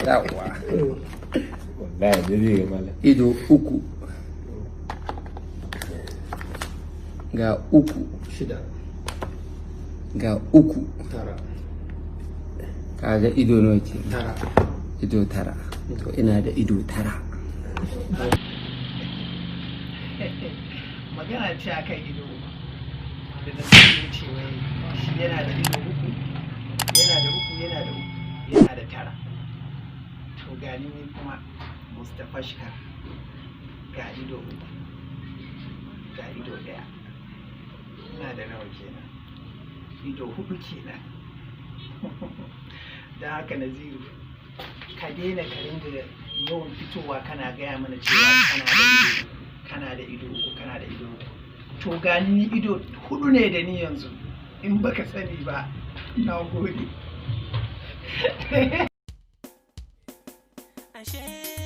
Yawwa. Wallahi da zai yi, malam. Ido uku, ga uku. Shida. Ga uku. Tara. Kaga ido nawa ke? Tara. Ido 9. To, ina da ido 9. Magana ce akan ido da na ya ce wai shi yana da ido uku, yana da uku, yana da uku, yana da 9. To, gani ni kuma Mustapha Shikar, ga ido uku, ga ido ɗaya, ina da nawa kenan? Ido hudu kenan. Don haka, Naziru, ka daina ka ringa yawan fitowa kana gaya mana cewa kana da ido, kana da ido uku, kana da ido uku. To, gani ni ido hudu ne da ni yanzu, in baka sani ba. Na gode. Ashe.